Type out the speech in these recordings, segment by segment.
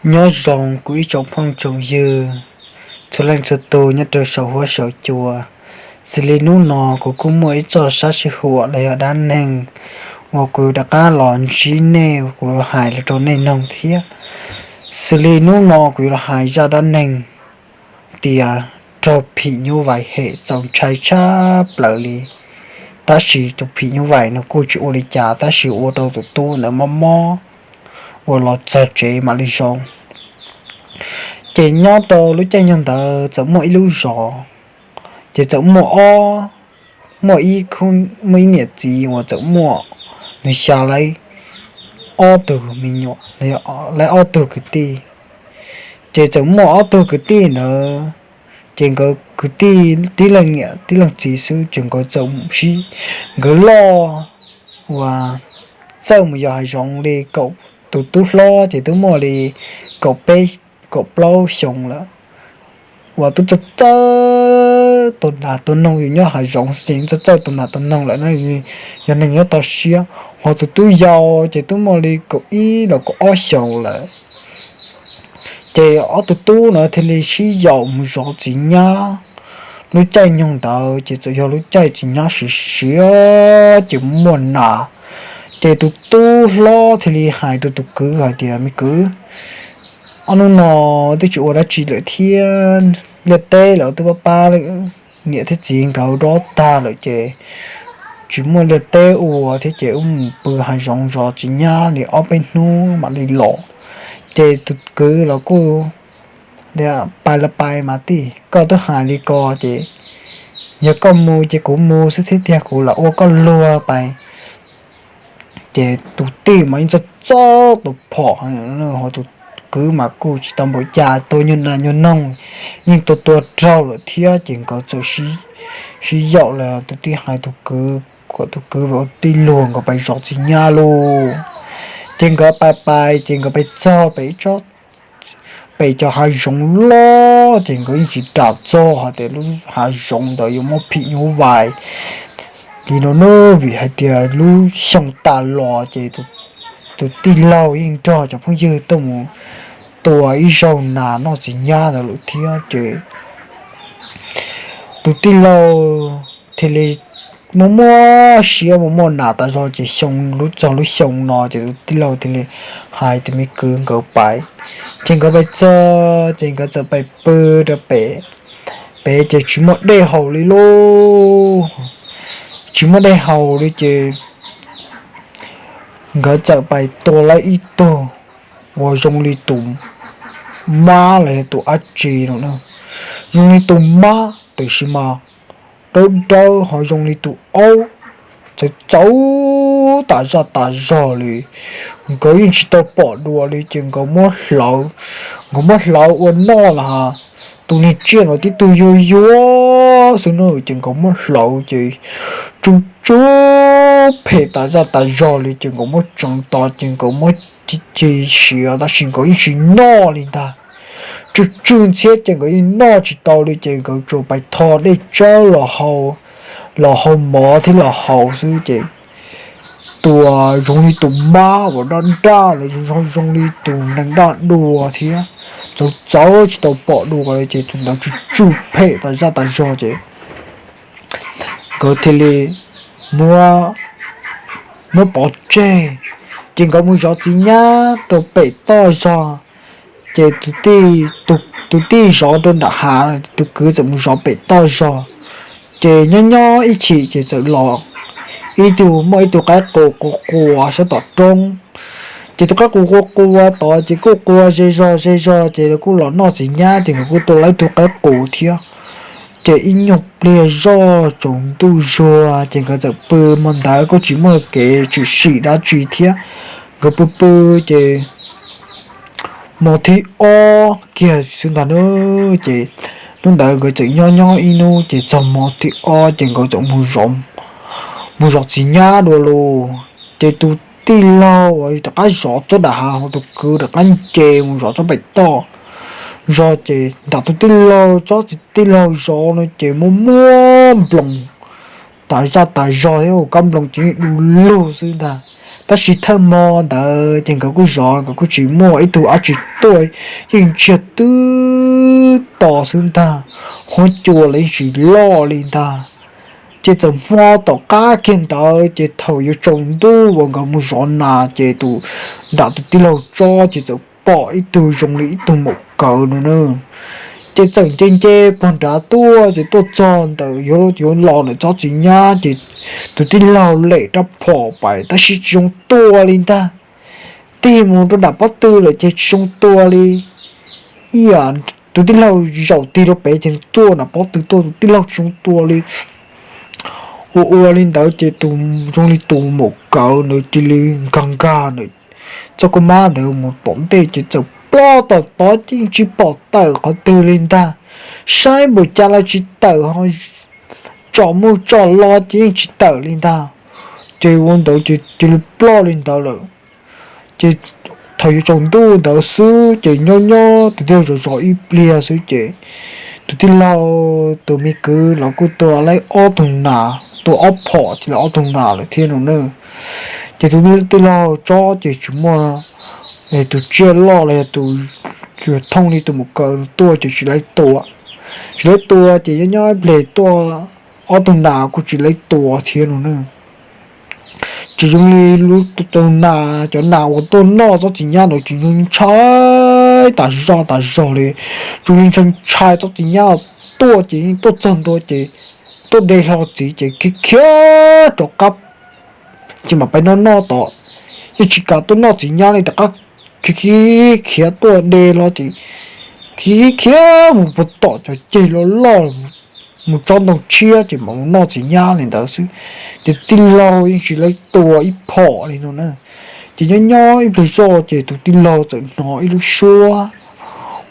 Nyob zoo kuv ib tsoom phooj tsoom ywg txhua leej txhua tus nyob rau saum huab saum cua. Xws li hnub no kuv kuj muaj ib txoj sab sij huam los yog dab neeg uas kuv rov qab los ntsib nej, kuv los hais los rau nej mloog thiab. Xws li hnub no kuv yuav los hais zaj dab neeg tias raug phim nyuj vais hem txaus ntshai tshaj plaws li. Tab sis tus phim nyuj vais no kuj tsis ua li cas, tab sis ua rau tus tub ntawd mob mob uas los txog tsev mam li zoo. Ces nyob rau lub caij nyoog ntawd txawm muaj ib lub zos, ces txawm muaj ob, muaj ib, muaj ib niam txiv uas txawm muaj nws xya leej ob tug me nyuam, lawv ob tug kwv tij. Ces txawm muaj ob tug kwv tij ntawd, ces nkawd kwv tij tib leeg niam tib leeg txiv xwb, ces nkawd txawm sib, nkawd loj uas txawj mus yos hav zoov li kaum, tus tub hlob ces twb muaj li kaum peb, kaum plaub xyoo lawm, uas twb txawj txawj tua nas tua noog, yus nyob hav zoov ces txawj txawj tua nas tua noog lawm na, yog neeg nyob toj siab. Ho tus tub yau ces twb muaj li kaum ib los kaum ob xyoos lawm. Ces ob tug tub no thiaj li sib yaum mus zov txiv nyab. Lub caij nyoog ntawd ces txawm yog lub caij txiv nyab siav siav ces muaj nas. Ces tus tub hlob thiaj li hais rau tus kwv hais tias, me kwv, ob hnub no twb tsis ua dab tsi lawm thiab, liaj teb los twb pab pab niam thiab txiv nkawd dob tag lawm ces tsis muaj liaj teb ua thiab ces wb mus pw hav zoov zov txiv nyab li ob peb hnub mam li los. Ces tus kwv los kuj, pais los pais mas tij, koj twb hais li ko ces yog koj mus ces kuv mus xwb thiab tiag, kuv lam ua koj luag pais. Ces tus tij mas yeej txawj txawj tua phom, ho tus kwv mas kuj tsis tau npaum cas, tua nyuag nas nyuag noog yeej tua tua raug lawm thiab. Ces nkawd txawm sib yaum los tus tij hais tus kwv kom tus kwv ua tij luag nkawd pais zov txiv nyab lauj. Ces nkawd pais pais ces nkawd pais txog pem ib tsob, pem cov hav zoov loj, ces nkawd yeej tsis ras txog hais tias lub hav zoov ntawd yuav muaj phim nyuj vais li no na, vim hais tias lub xyoo tas los ces tus tij laug yeej nrog cov phooj ywg tuaj mus tua ib zaug nas noj txiv nyab ntawd lawm thiab. Ces tus tij laug thiaj li muaj muaj siab muaj muaj nas tas zog, ces xyoo lub txog lub xyoo no ces tus tij laug thiaj li hais tus me kwv nkawd pais. Ces nkawd pais txog ces nkawd txawm pais pw rau pem, pem ces tsis muaj dej haus li lauj, tsis muaj dej haus li ces nkawd txawm pais tua lawv ib tug uas zoo li tus mab los yog tus dab tsi no, zoo li tus mab tiam sis mas dawb dawb ho zoo li tus aub, txawv txawv tas zaj tas zog li. Nkawd yeej tsis tau pom dua li ces nkawd muab hlawv, nkawd muab hlawv ua noj los tus niag tsiaj no tib tug yuag yuag xwb na, ces nkawd muab hlawv ces tsw tsw phem tas zaj tas zog li ces nkawd muab tseev tod ces nkawd muab ci siav tab sis nkawd yeej tsis noj li ntag. Tsw tsw ntxhiab ces nkawd yeej noj tsis tau li ces nkawd tsuas pais tho dej tsawb los hau mov thiab los haus xwb ces tus uas zoo li tus mab uas daj daj los zoo li tus neeg daj dua thiab txawv txawv tsis tau pom dua li ces tus ntawd tsw tsw phem tas zaj tas zog ces nkawd thiaj li muab pov tseg, ces nkawd mus zov txiv nyab rau pem toj zog. Ces tus tij zov rau nram hav, tus kwv txawm mus zov pem toj zog. Ces nyob nyob ib chim ces txawm los ib tug, muaj ib tug qaib qus qua qua sab tom roob. Ces tus qaib qus qua qua tod ces kuj qua ze zog ze zog ces lawv kuj los noj txiv nyab ces nkawd kuj tua lawv ib tug qaib qus thiab. Ces ib nyuag pliag zoj tsaus ntuj zuag ces nkawd txawm pw, hmo ntawd kuj tsis muaj kev tshwm sim dab tsi thiab. Nkawd pw pw ces hmo thib ob kiag xwb ntag na, ces hnub ntawd nkawd txawm nyob nyob ib hnub ces txog hmo thib ob ces nkawd txawm mus zov txiv nyab dua los. Ces tus tij laug uas rov qab zov tsob nram hav, tus kwv rov qab nce mus zov tsob pem toj zog ces nram tus tij laug tsob tij laug zov no ces muaj muaj nploos tas zaj tas zog thiab ua kab nploos ces yeej du lug xwb ntag. Tab sis thawj hmo ntawd ces nkawd kuj zov, nkawd kuj tsis muaj ib tug dab tsi tuaj, yeej ntsiag twb to xwb ntag, huab cua los yeej tsis loj li ntag. Ces txawm hmo tom qab kiag ntawd ces thaum yuav tsaus ntuj uas nkawd mus zov nas ces tus, nram tus tij laug tsob ces txawm pom ib tug zoo li ib tug maum kawv no na. Ces txawm nce nce puag nrad tuaj ces tuaj txog ntawm yuav, yuav los ntawm tsob txiv nyab ces tus tij laug lem rab phom pais tab sis tsis zoo tua li ntag. Tig mus rau nram pob tw lawm ces tsis zoo tua li. Ib yam tus tij laug zaum tig rau pem ces tuaj nram pob tw tuaj, tus tij laug tsis zoo tua li. Ua ua li ntawd ces tus zoo li tus maum kawv ntawd cia li nkag nkag ntawm txoj kab mab ntawd mus tom ntej ces txawm ploj tom tod ces yeej tsis pom tawm qhov twg li ntag. Saib npaum cas los tsis tawm, ho tsom mus tsom los ces yeej tsis tawm li ntag. Ces ua ntawd ces cia li ploj li ntawd lawm. Ces thaum yuav tsaus ntuj ntawd xwb ces nyob nyob tus tij laug zov zov ib pliag xwb ces tus tij laug tus me kwv los kuj tua laib ob tug nas, tua ob phom ces laib ob tug nas lawm thiab no na. Ces tus tij laug tsob ces tsis muaj tus tsiaj loj los yog tus thooj li tus maum kawv tuaj ces tsis laib tua. Tsis laib tua ces nyob nyob ib pliag tuaj ob tug nas kuj tsis laib tua thiab no na. Ces zoo li lub, tus nas, cov nas uas tuaj noj tsob txiv nyab ntawd ces zoo ntshai tas zog tas zog li. Zoo li ntshai ntshai tsob txiv nyab tuaj ces yeej tuaj txog ntua ces tuaj de hlo txiv ces khiav khiav rov qab ces mam pib noj noj tod. Yeej tsis kam tuaj noj txiv nyab li, rov qab khiav khiav khiav tuaj de los ces khiav khiav mus puag tom cov ceg loj loj, mus tsob ntoo tshiab ces mam mus noj txiv nyab li ntawd xwb. Ces tij laug yeej tsis laib tua ib phom li no na. Ces nyob nyob ib pliag zoj ces tus tij laug txawm hnov ib lub suab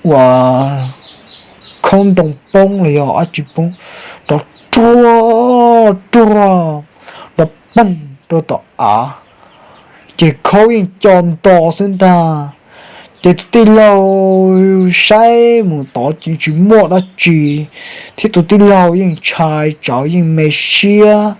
uas khaub ntoo poob los yog dab tsi poob, nrov ruag ruag, nrov poog rau tom av, ces khaub yeej co nto xwb ntag. Ces tus tij laug saib mus tod ces tsis muaj dab tsi, thiab tus tij laug yeej ntshai tsawv yeej me siab,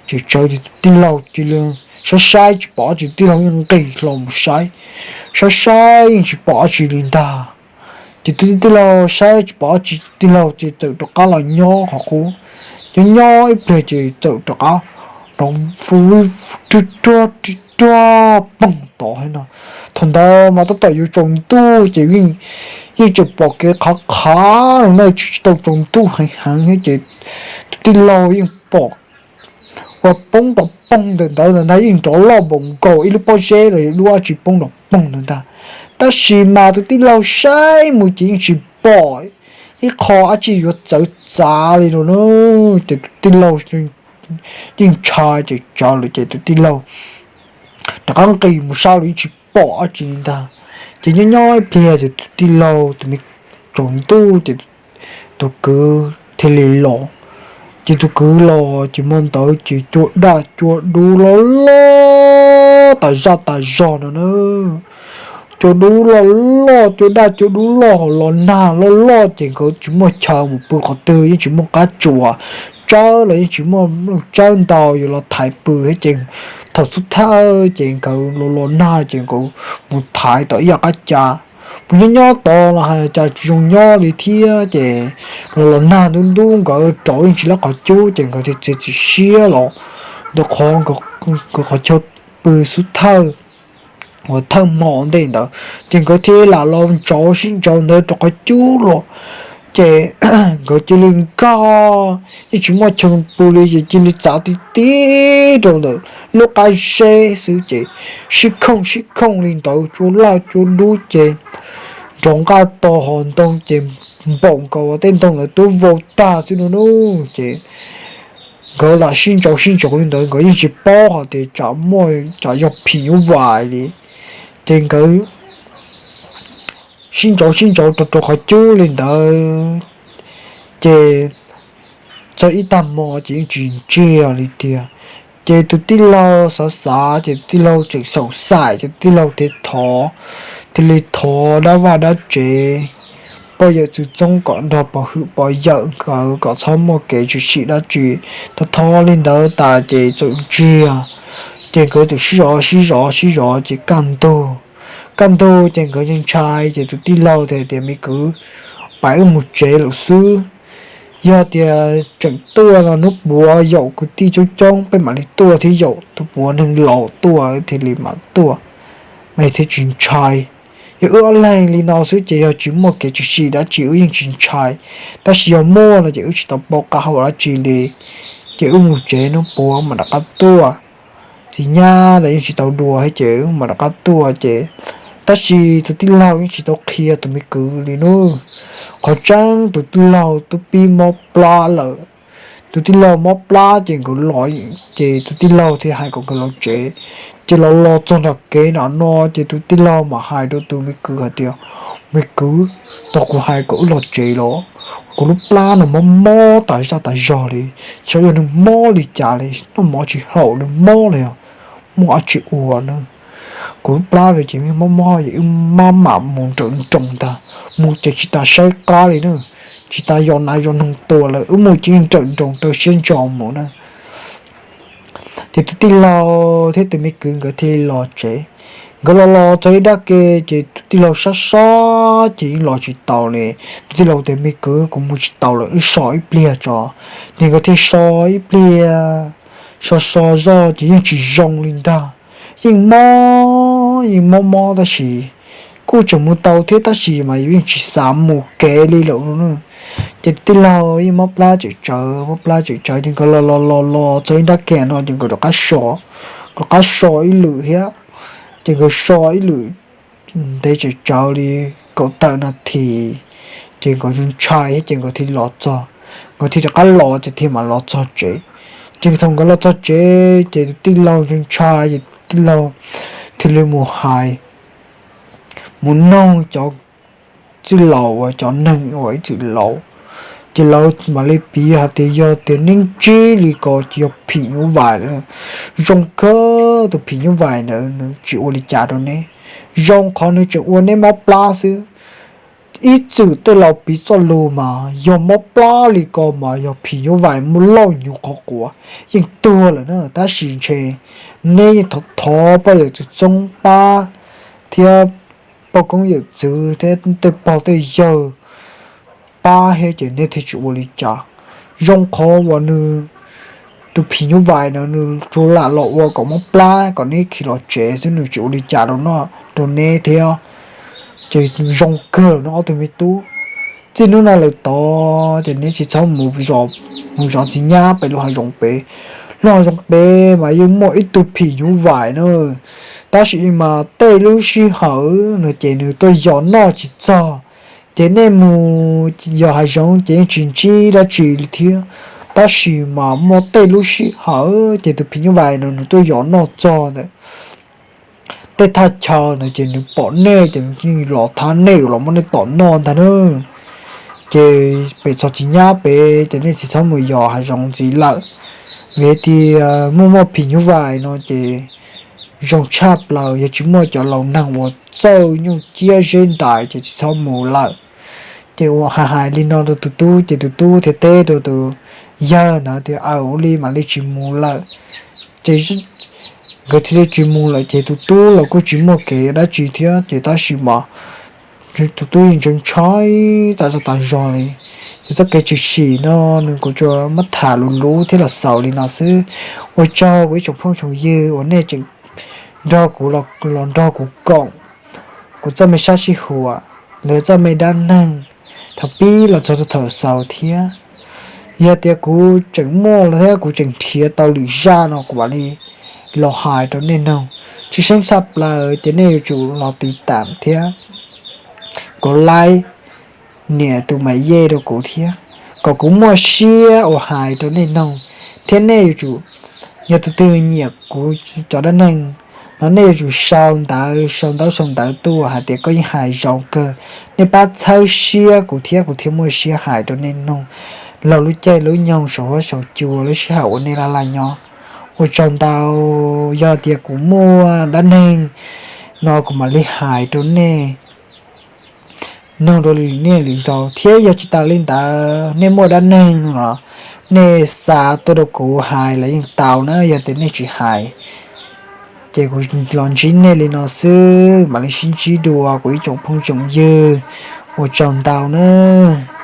ces tsawv ces tus tij laug cia li saib saib tsis pom dab tsi, tij laug yeej nqis hlo mus saib, saib saib yeej tsis pom dab tsi li ntag. Ces tus tij laug saib tsis pom dab tsi, tij laug ces txawm rov qab los nyob qhov qub. Nyob nyob ib pliag ces txawm rov qab nrov ruag ruag poog tod thiab no. Thaum ntawd mas tab tom yuav tsaus ntuj ces yeej tseem pom kev qhav qhav no na, tsis tau tsaus ntuj heev heev thiab ces tus tij laug yeej pom uas poob nrov poog ntawm ntawd ntag, yeej nrov loj npaum nkaus ib lub pob zeb los yog lub dab tsi poob nrov poog ntawd ntag. Tab sis mas tus tij laug saib mus ces yeej tsis pom ib qho dab tsi yuav txawv txav li no na. Ces tus tij laug yeej ntshai ces tsawv lawm ces tus tij laug rov qab nqis mus saib los yeej tsis pom dab tsi li ntag. Ces nyob nyob ib pliag ces tus tij laug tus me tsaus ntuj ces tus kwv thiaj li los. Ces tus kwv los ces hmo ntawd ces cua daj cua dub loj loj tas zaj tas zog no na. Cua dub loj loj, cua daj cua dub loj, los nag loj loj ces nkawd tsis muaj chaw mus pw qhov twg, yeej tsis muaj qab tsuas, tsawb los yeej tsis muaj tsawb ntau yuav los thaiv pw thiab ces thaum xub thawj ces nkawd los los nag ces nkawd mus thaiv tau ib yam qab ca, mus nyob nyob tod los hais cas tsis zoo nyob li thiab ces los los nag ntub ntub nkawd rauv yeej tsis lab qhov cub ces nkawd thiaj txiav txim siab los ntawm qhov nkawd qhov chaw pw xub thawj uas thawj hmo ntej ntawd, ces nkawd thiaj lam los ntsauv sib ntsauv ntawd rau qhov cub los. Ces nkawd cia li nkag, yeej tsis muaj chaw pw li ces cia li txav ti ti rau ntawm lub qab zeb xwb ces sib khooj sib khooj li ntawd, cua laj cua dub ces nrov nqaj tog hos ntoo ces npaum nkaus tej ntoo ntawd twb vau tag xwb no na. Ces nkawd lam sib ntsauv sib ntsauv li ntawd, nkawd yeej tsis paub hais tias tsam muaj, tsam yog phim nyuj vais li. Ces nkawd sib ntsauv sib ntsauv rau rau qhov cub li ntawd, ces txog ib tag hmo ces yeej tsis ntsiag li tiag. Ces tus tij laug xav xav ces tus tij laug tseem xaum xaim ces tus tij laug thiaj thov, thiaj li thov dab vaj dab tsev poj yawm txwv txoob kom nrog pov hwm pov yawm nkawd kom txhob muaj kev tshwm sim dab tsi. Tau thov li ntawd tas ces txawm ntsiag, ces nkawd txawm sib zov sib zov sib zov ces kaj ntug, kaj ntug ces nkawd ntshai, ces tus tij laug thiaj tias, Me kwv, pab wb mus tsev lawm xwb. Yog tias tseem tuaj no hnub puav yaum kwv tij coob coob peb mam li tuaj thiab, yaum tus puav neeg laus tuaj thiaj li mam tuaj, mas thiaj tsis ntshai. Yog wb ob leeg li no xwb ces yog tsis muaj kev tshwm sim dab tsi wb yeej tsis ntshai, tab sis yog muaj no ces wb tsis tau paub qab hau dab tsi li. Ces wb mus tsev, hnub puav mam rov qab tuaj. Txiv nyab los yeej tsis tau dua thiab ces wb mam rov qab tuaj ces, tab sis tus tij laug yeej tsis tau qhia tus me kwv li nawb. Qhov tseeb tus tij laug twb pib mob plab lawm. Tus tij laug mob plab ces nkawd los, ces tus tij laug thiaj hais kom nkawd los tsev. Ces los los txog nram kev nram no ces tus tij laug mam hais rau tus me kwv hais tias, Me kwv, tau kuv hais kom wb los tsev los? Kuv lub plab no mob mob tas zaj tas zog li, xyov yog nws mob li cas li, noj mov tsis haum li, mob li os, muaj dab tsi ua na? Kuv lub plab no ces mob mob es wb maj mam mus nrawm nroos ntag, mus ces tsis tas saib qab li na, tsis tas yos nas yos noog tua lawm, wb mus ces nrawm nroos rau siab ntso mus na. Ces tus tij laug thiab tus me kwv nkawd thiaj li los tsev. Nkawd los los txog ib nrab ke ces tus tij laug sab sab ces yeej los tsis taus li. Tus tij laug tias, Me kwv, kuv mus tsis taus lawm, wb so ib pliag tso. Ces nkawd thiaj so ib pliag, so so zoj ces yeej tsis zoo li ntag. Yeej mob, yeej mob mob tab sis kuj tseem mus tau thiab tab sis mas yus yeej tsis xav mus kev li lawm no. Ces tus tij laug yeej mob plab tseem tsawv, mob plab tseem tsawv ces nkawd los los los los txog ib nrab ke no ces nkawd rov qab so, rov qab so ib lwm thiab. Ces nkawd so ib lwm ntev tseem tsawv li kaum tawm nas this, ces nkawd ntshai thiab ces nkawd thiaj los txog, nkawd thiaj rov qab los ces thiaj mam los txog tsev. Ces thaum nkawd los txog tsev ces tus tij laug ntshai ntshai ces tij laug thiaj li mus hais, mus noog cov txwj laus uas cov neeg uas ib txwm laus, ces lawv mam li piv hais tias yog tias neb ntsib li ko ces yog phim nyuj vais lawm. Zoo kawg, tus phim nyuj vais ntawd nws tsis ua li cas rau neb, zoo qhov nws tseem ua neb mob plab xwb. Ib txwm tej laus piv txoj lus mas yog mob plab li ko mas yog phim nyuj vais muaj lauj nyuv qhov quav yeej tuag lawm na, tab sis ntshe neb yeej thov thov poj yawm txwv txoob pab thiab poj koob yawm txwv thiab tej pog tej yawg pab thiab ces neb thiaj tsis ua li cas. Zoo qhov uas nws, tus phim nyuj vais no nws tsuas lam los ua kom mob plab kom neb khiav los tsev xwb, nws tsis ua li cas rau no, rau neb thiab. Ces zoo kawg no ob tug me tub. Txij hnub no lawm tod ces neb tsis txhob mus zov txiv nyab pem lub hav zoov pem. Lub hav zoov pem mas yeej muaj ib tug phim nyuj vais na, tab sis mas tej lub sij hawm no ces nws tuaj yos noj tsis txog. Ces nej mus yos hav zoov ces yeej tsis ntsib dab tsi li thiab, tab sis mas muaj tej lub sij hawm ces tus phim nyuj vais no nws tuaj yos noj txog ntawm tej thaj chaw ntawd ces nws pom nej ces nws los thab nej los muab nej tom noj ntag na. Ces pem txog txiv nyab pem ces nej tsis txhob mus yos hav zoov ntxiv lawm, vim tias muaj muaj phim nyuj vais no ces zoo tshaj plaws, yog tsis muaj cov laus neeg uas txawj nyuj ciab zeb ntais ces tsis txhob mus lawm. Ces ua hais hais li no rau tus tub ces tus tub thiaj teb rau tus yawg ntawd tias, Aw, ua li mam li tsis mus lawm. Ces nkawd thiaj li tsis mus lawm ces tus tub los kuj tsis muaj kev dab tsi thiab ces tab sis mas tus tub yeej ntshai ntshai tas zog tas zog li. Ces txoj kev tshwm sim no nws kuv tsuas muab tham luv luv thiab los xaus li no xwb. Ua tsaug kuv ib tsoom phooj tsoom ywg uas nej tseem nrog kuv los nrog kuv koom kuv txoj me sab sij huam los yog txoj me dab neeg thaum pib los txog rau thaum xaus thiab. Yog tias kuv tseem muaj thiab kuv tseem nrhiav tau lwm zaj no kuv mam li los hais rau nej mloog. Tshwj xeeb tshaj plaws ces nej yuav tsum los tiv tam thiab kom like, nias tus mas yej rau kuv thiab, kom kuv muaj siab uas hais rau nej mloog. Thiab nej yuav tsum, yog tus twg nyiam kuv cov dab neeg no nej yuav tsum sau ntawv, sau ntaub sau ntawv tuaj hais tias koj yeej hais zoo kawg. Nej pab txhawb siab kuv thiab kuv thiaj muaj siab hais rau nej mloog. Laug lub caij lub nyoog, saum huab saum cua, lub sij hawm uas nej laj laj nyob. Ua tsaug ntau. Yog tias kuv muaj dab neeg no kuv mam li hais rau nej. nug rau lwm niaj lwm zaus thiab. Yog tsis tas li ntawd nej muaj dab neeg no los nej xa tuaj rau kuv hais los yeej tau na. Yog tias nej tsis hais ces kuv los ntsib nej li no xwb. Mam li sib ntsib dua kuv ib tsoom phooj tsoom ywg, ua tsaug ntau nawb.